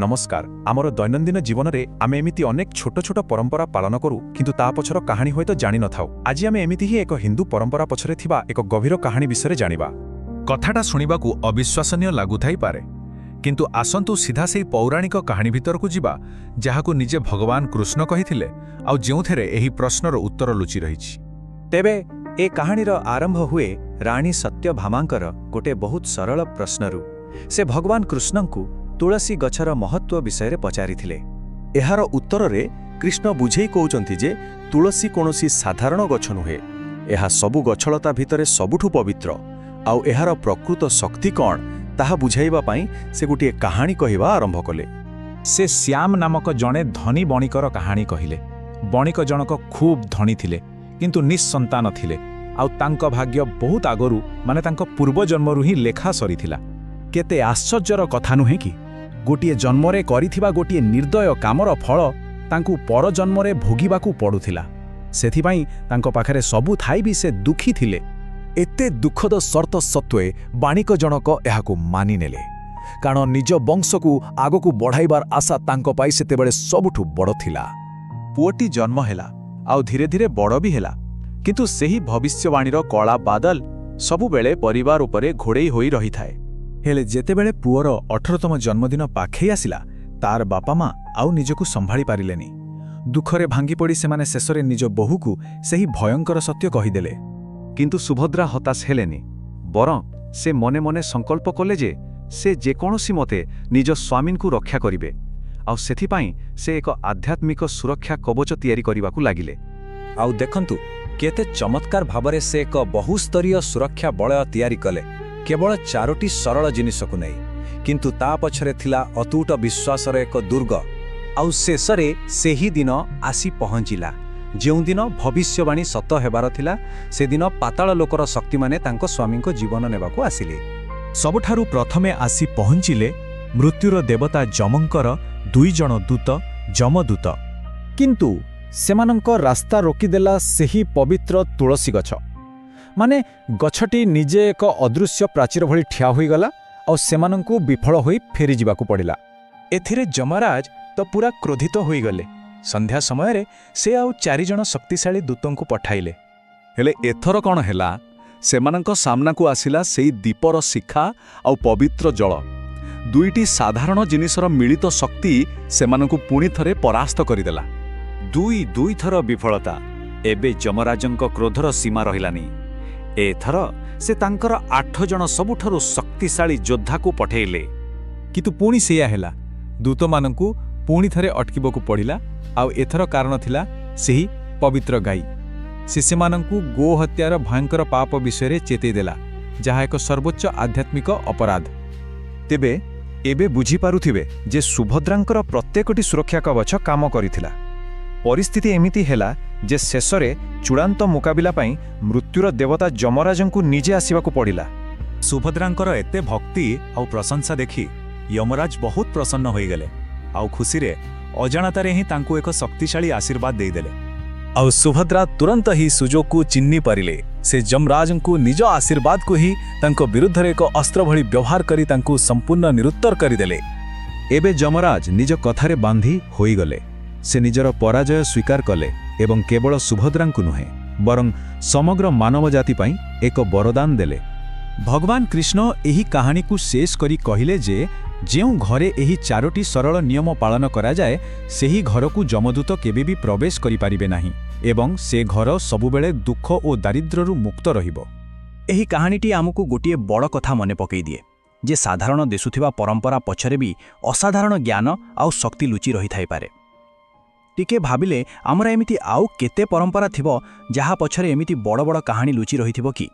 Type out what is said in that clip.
ନମସ୍କାର। ଆମର ଦୈନନ୍ଦିନ ଜୀବନରେ ଆମେ ଏମିତି ଅନେକ ଛୋଟ ଛୋଟ ପରମ୍ପରା ପାଳନ କରୁ, କିନ୍ତୁ ତା ପଛର କାହାଣୀ ହୁଏତ ଜାଣିନଥାଉ। ଆଜି ଆମେ ଏମିତି ହିଁ ଏକ ହିନ୍ଦୁ ପରମ୍ପରା ପଛରେ ଥିବା ଏକ ଗଭୀର କାହାଣୀ ବିଷୟରେ ଜାଣିବା। କଥାଟା ଶୁଣିବାକୁ ଅବିଶ୍ୱାସନୀୟ ଲାଗୁଥାଇପାରେ, କିନ୍ତୁ ଆସନ୍ତୁ ସିଧା ସେଇ ପୌରାଣିକ କାହାଣୀ ଭିତରକୁ ଯିବା, ଯାହାକୁ ନିଜେ ଭଗବାନ କୃଷ୍ଣ କହିଥିଲେ ଆଉ ଯେଉଁଥିରେ ଏହି ପ୍ରଶ୍ନର ଉତ୍ତର ଲୁଚି ରହିଛି। ତେବେ ଏ କାହାଣୀର ଆରମ୍ଭ ହୁଏ ରାଣୀ ସତ୍ୟଭାମାଙ୍କର ଗୋଟେ ବହୁତ ସରଳ ପ୍ରଶ୍ନରୁ। ସେ ଭଗବାନ କୃଷ୍ଣଙ୍କୁ ତୁଳସୀ ଗଛର ମହତ୍ତ୍ୱ ବିଷୟରେ ପଚାରିଥିଲେ। ଏହାର ଉତ୍ତରରେ କୃଷ୍ଣ ବୁଝେଇ କହୁଛନ୍ତି ଯେ ତୁଳସୀ କୌଣସି ସାଧାରଣ ଗଛ ନୁହେଁ। ଏହା ସବୁ ଗଛଲତା ଭିତରେ ସବୁଠୁ ପବିତ୍ର। ଆଉ ଏହାର ପ୍ରକୃତ ଶକ୍ତି କ'ଣ, ତାହା ବୁଝାଇବା ପାଇଁ ସେ ଗୋଟିଏ କାହାଣୀ କହିବା ଆରମ୍ଭ କଲେ। ସେ ଶ୍ୟାମ ନାମକ ଜଣେ ଧନୀ ବଣିକର କାହାଣୀ କହିଲେ। ବଣିକ ଜଣକ ଖୁବ୍ ଧନୀ ଥିଲେ, କିନ୍ତୁ ନିଃସନ୍ତାନ ଥିଲେ। ଆଉ ତାଙ୍କ ଭାଗ୍ୟ ବହୁତ ଆଗରୁ, ମାନେ ତାଙ୍କ ପୂର୍ବଜନ୍ମରୁ ହିଁ ଲେଖା ସରିଥିଲା। କେତେ ଆଶ୍ଚର୍ଯ୍ୟର କଥା ନୁହେଁ କି? ଗୋଟିଏ ଜନ୍ମରେ କରିଥିବା ଗୋଟିଏ ନିର୍ଦ୍ଦୟ କାମର ଫଳ ତାଙ୍କୁ ପରଜନ୍ମରେ ଭୋଗିବାକୁ ପଡୁଥିଲା। ସେଥିପାଇଁ ତାଙ୍କ ପାଖରେ ସବୁ ଥାଇ ବି ସେ ଦୁଃଖୀ ଥିଲେ। ଏତେ ଦୁଃଖଦ ସର୍ତ୍ତ ସତ୍ତ୍ୱେ ବାଣିକ ଜଣକ ଏହାକୁ ମାନିନେଲେ, କାରଣ ନିଜ ବଂଶକୁ ଆଗକୁ ବଢ଼ାଇବାର ଆଶା ତାଙ୍କ ପାଇଁ ସେତେବେଳେ ସବୁଠୁ ବଡ଼ ଥିଲା। ପୁଅଟି ଜନ୍ମ ହେଲା ଆଉ ଧୀରେ ଧୀରେ ବଡ଼ ବି ହେଲା, କିନ୍ତୁ ସେହି ଭବିଷ୍ୟବାଣୀର କଳା ବାଦଲ ସବୁବେଳେ ପରିବାର ଉପରେ ଘୋଡ଼େଇ ହୋଇ ରହିଥାଏ। ହେଲେ ଯେତେବେଳେ ପୁଅର 18ତମ ଜନ୍ମଦିନ ପାଖେଇ ଆସିଲା, ତାର ବାପା ମା ଆଉ ନିଜକୁ ସମ୍ଭାଳି ପାରିଲେନି। ଦୁଃଖରେ ଭାଙ୍ଗିପଡ଼ି ସେମାନେ ଶେଷରେ ନିଜ ବୋହୂକୁ ସେହି ଭୟଙ୍କର ସତ୍ୟ କହିଦେଲେ। କିନ୍ତୁ ସୁଭଦ୍ରା ହତାଶ ହେଲେନି, ବରଂ ସେ ମନେ ମନେ ସଂକଳ୍ପ କଲେ ଯେ ସେ ଯେକୌଣସି ମତେ ନିଜ ସ୍ୱାମୀଙ୍କୁ ରକ୍ଷା କରିବେ। ଆଉ ସେଥିପାଇଁ ସେ ଏକ ଆଧ୍ୟାତ୍ମିକ ସୁରକ୍ଷା କବଚ ତିଆରି କରିବାକୁ ଲାଗିଲେ। ଆଉ ଦେଖନ୍ତୁ, କେତେ ଚମତ୍କାର ଭାବରେ ସେ ଏକ ବହୁସ୍ତରୀୟ ସୁରକ୍ଷା ବଳୟ ତିଆରି କଲେ, କେବଳ ଚାରୋଟି ସରଳ ଜିନିଷକୁ ନେଇ। କିନ୍ତୁ ତା ପଛରେ ଥିଲା ଅତୁଟ ବିଶ୍ୱାସର ଏକ ଦୁର୍ଗ। ଆଉ ଶେଷରେ ସେହି ଦିନ ଆସି ପହଞ୍ଚିଲା, ଯେଉଁଦିନ ଭବିଷ୍ୟବାଣୀ ସତ ହେବାର ଥିଲା। ସେଦିନ ପାତାଳ ଲୋକର ଶକ୍ତିମାନେ ତାଙ୍କ ସ୍ୱାମୀଙ୍କ ଜୀବନ ନେବାକୁ ଆସିଲେ। ସବୁଠାରୁ ପ୍ରଥମେ ଆସି ପହଞ୍ଚିଲେ ମୃତ୍ୟୁର ଦେବତା ଯମଙ୍କର ଦୁଇଜଣ ଦୂତ, ଯମଦୂତ। କିନ୍ତୁ ସେମାନଙ୍କ ରାସ୍ତା ରୋକିଦେଲା ସେହି ପବିତ୍ର ତୁଳସୀ ଗଛ। ମାନେ ଗଛଟି ନିଜେ ଏକ ଅଦୃଶ୍ୟ ପ୍ରାଚୀର ଭଳି ଠିଆ ହୋଇଗଲା ଆଉ ସେମାନଙ୍କୁ ବିଫଳ ହୋଇ ଫେରିଯିବାକୁ ପଡ଼ିଲା। ଏଥିରେ ଯମରାଜ ତ ପୁରା କ୍ରୋଧିତ ହୋଇଗଲେ। ସନ୍ଧ୍ୟା ସମୟରେ ସେ ଆଉ ଚାରିଜଣ ଶକ୍ତିଶାଳୀ ଦୂତଙ୍କୁ ପଠାଇଲେ। ହେଲେ ଏଥର କ'ଣ ହେଲା? ସେମାନଙ୍କ ସାମ୍ନାକୁ ଆସିଲା ସେଇ ଦୀପର ଶିଖା ଆଉ ପବିତ୍ର ଜଳ। ଦୁଇଟି ସାଧାରଣ ଜିନିଷର ମିଳିତ ଶକ୍ତି ସେମାନଙ୍କୁ ପୁଣି ଥରେ ପରାସ୍ତ କରିଦେଲା। ଦୁଇ ଦୁଇଥର ବିଫଳତା। ଏବେ ଯମରାଜଙ୍କ କ୍ରୋଧର ସୀମା ରହିଲାନି। ଏଥର ସେ ତାଙ୍କର ଆଠ ଜଣ ସବୁଠାରୁ ଶକ୍ତିଶାଳୀ ଯୋଦ୍ଧାକୁ ପଠେଇଲେ। କିନ୍ତୁ ପୁଣି ସେଇଆ ହେଲା। ଦୂତମାନଙ୍କୁ ପୁଣି ଥରେ ଅଟକିବାକୁ ପଡ଼ିଲା। ଆଉ ଏଥର କାରଣ ଥିଲା ସେହି ପବିତ୍ର ଗାଈ। ସେ ସେମାନଙ୍କୁ ଗୋହତ୍ୟାର ଭୟଙ୍କର ପାପ ବିଷୟରେ ଚେତେଇ ଦେଲା, ଯାହା ଏକ ସର୍ବୋଚ୍ଚ ଆଧ୍ୟାତ୍ମିକ ଅପରାଧ। ତେବେ ଏବେ ବୁଝିପାରୁଥିବେ ଯେ ସୁଭଦ୍ରାଙ୍କର ପ୍ରତ୍ୟେକଟି ସୁରକ୍ଷା କବଚ କାମ କରିଥିଲା। ପରିସ୍ଥିତି ଏମିତି ହେଲା ଯେ ଶେଷରେ ଚୂଡ଼ାନ୍ତ ମୁକାବିଲା ପାଇଁ ମୃତ୍ୟୁର ଦେବତା ଯମରାଜଙ୍କୁ ନିଜେ ଆସିବାକୁ ପଡ଼ିଲା। ସୁଭଦ୍ରାଙ୍କର ଏତେ ଭକ୍ତି ଆଉ ପ୍ରଶଂସା ଦେଖି ୟମରାଜ ବହୁତ ପ୍ରସନ୍ନ ହୋଇଗଲେ ଆଉ ଖୁସିରେ ଅଜାଣତାରେ ହିଁ ତାଙ୍କୁ ଏକ ଶକ୍ତିଶାଳୀ ଆଶୀର୍ବାଦ ଦେଇଦେଲେ। ଆଉ ସୁଭଦ୍ରା ତୁରନ୍ତ ହିଁ ସୁଯୋଗକୁ ଚିହ୍ନି ପାରିଲେ। ସେ ଯମରାଜଙ୍କୁ ନିଜ ଆଶୀର୍ବାଦକୁ ହିଁ ତାଙ୍କ ବିରୁଦ୍ଧରେ ଏକ ଅସ୍ତ୍ର ଭଳି ବ୍ୟବହାର କରି ତାଙ୍କୁ ସମ୍ପୂର୍ଣ୍ଣ ନିରୁତ୍ତର କରିଦେଲେ। ଏବେ ଯମରାଜ ନିଜ କଥାରେ ବାନ୍ଧି ହୋଇଗଲେ। ସେ ନିଜର ପରାଜୟ ସ୍ୱୀକାର କଲେ ଏବଂ କେବଳ ସୁଭଦ୍ରାଙ୍କୁ ନୁହେଁ, ବରଂ ସମଗ୍ର ମାନବ ଜାତି ପାଇଁ ଏକ ବରଦାନ ଦେଲେ। ଭଗବାନ କୃଷ୍ଣ ଏହି କାହାଣୀକୁ ଶେଷ କରି କହିଲେ ଯେ ଯେଉଁ ଘରେ ଏହି ଚାରୋଟି ସରଳ ନିୟମ ପାଳନ କରାଯାଏ, ସେହି ଘରକୁ ଯମଦୂତ କେବେ ବି ପ୍ରବେଶ କରିପାରିବେ ନାହିଁ ଏବଂ ସେ ଘର ସବୁବେଳେ ଦୁଃଖ ଓ ଦାରିଦ୍ର୍ୟରୁ ମୁକ୍ତ ରହିବ। ଏହି କାହାଣୀଟି ଆମକୁ ଗୋଟିଏ ବଡ଼ କଥା ମନେ ପକେଇ ଦିଏ ଯେ ସାଧାରଣ ଦିଶୁଥିବା ପରମ୍ପରା ପଛରେ ବି ଅସାଧାରଣ ଜ୍ଞାନ ଆଉ ଶକ୍ତି ଲୁଚି ରହିଥାଇପାରେ। ଟିକେ ଭାବିଲେ ଆମର ଏମିତି ଆଉ କେତେ ପରମ୍ପରା ଥିବ, ଯାହା ପଛରେ ଏମିତି ବଡ଼ ବଡ଼ କାହାଣୀ ଲୁଚି ରହିଥିବ କି?